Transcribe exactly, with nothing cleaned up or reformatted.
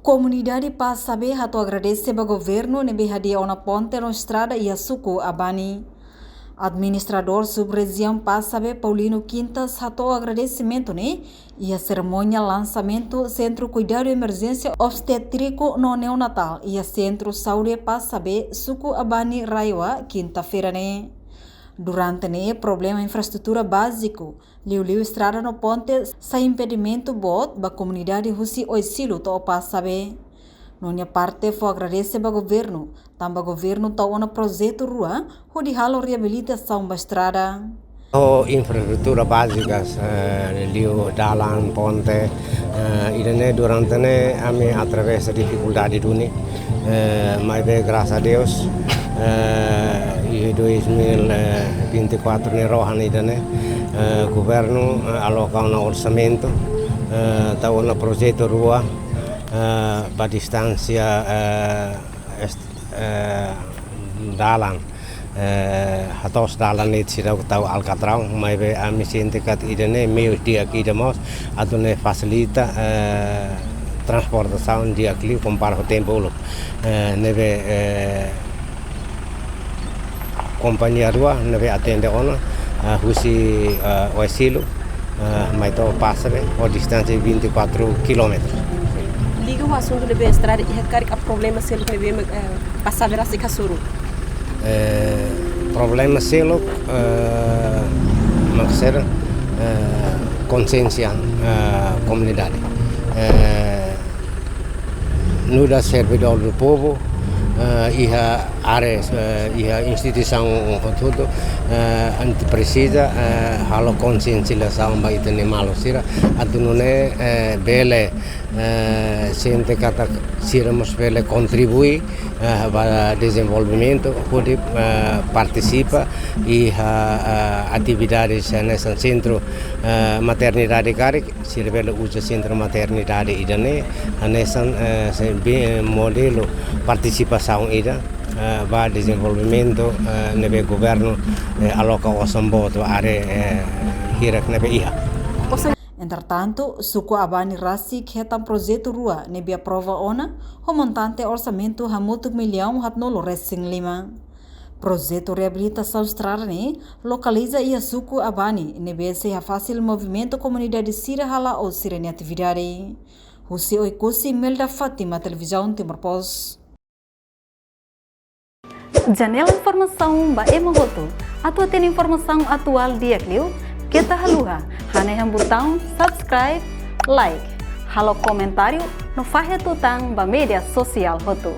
Komunidade Passabe hato'o agradese ba governu ne'ebé hadi'a ona ponte no estrada iha suku Abani. Administradór Sub-Rejiaun Passabe, Paulino Quintas, hato'o agradesimentu ne'e iha serimónia lansamentu Sentru Kuidadu Emerjénsia Obstétriku no Neonatál iha Sentru Saúde Passabe, suku Abani, RAEOA, kinta-feira ne'e. Durante ne'e, problema infraestrutura báziku, liuliu estrada no ponte, sai impedimentu boot ba komunidade husi Oesilo to'o Passabe. No nia parte fó agradese ba governu, tanba governu tau ona projetu rua hodi halo reabilitasaun ba estrada. Ho infraestrutura bázika, eh, liu dalan, ponte, eh, ida-ne'e durante ne'e ami atravesa difikuldade duni, eh, maibé grasas a Deus, eh, iha dois mil e vinte e quatro nia rohan ida-ne'e, eh, governu, eh, aloka ona orsamentu, eh, tau ona projetu rua, eh, ba distánsia, eh, est-, eh, dalan, eh, hatoos dalan ne'e seidauk tau alkatraun, maibé ami sente katak ida-ne'e meius di'ak ida mós, atu nune'e fasilita, eh, transportasaun di'ak liu kompara ho tempu uluk. Eh, ne'ebé, eh, kompañia rua ne'ebé atende ona, eh, husi, eh, Oesilo, eh, mai to'o Passabe, ho distánsia vinte e quatro quilómetros. Liga ho asuntu ne'ebé estrada iha karik, há problema seluk ne'ebé, eh, Passabe rasik hasoru? Eh, problema seluk, eh, mak sira, eh, konsiénsia, eh, komunidade. Eh, nu'udar servidór do povu, eh, iha áreas, eh, iha instituisaun hotu-hotu, eh, ami presiza, eh, halo konsiensializasaun ba ita-nia maluk sira, atu nune'e, eh, bele, eh, sente katak sira mós bele kontribui, eh, ba dezenvolvimentu, hodi, eh, partisipa iha, eh, atividades, eh, hanesan sentru, eh, maternidade karik, sira bele uza sentru maternidade ida-ne'e hanesan, eh, se bi-, eh, modelu partisipasaun ida, eh, ba dezenvolvimentu, eh, ne'ebé governu, eh, aloka osan boot ba área, eh, hirak ne'ebé iha. Osan. Entretantu, suku Abani rasik hetan projetu rua ne'ebé aprova ona, ho montante orsamentu hamutuk millaun haatnulu resin lima. Projetu reabilitasaun estrada ne'e lokaliza iha suku Abani, ne'ebé sei hafasil movimentu komunidade sira hala'o sira-nia atividade. Husi Oekusi, Melda Fátima, Televizaun Timor Post. Janela informasaun ba ema hotu. Atu hatene informasaun atuál di'ak liu, keta haluha hanehan butaun subscribe, like, halo komentáriu no fahe tutan ba média sosiál hotu.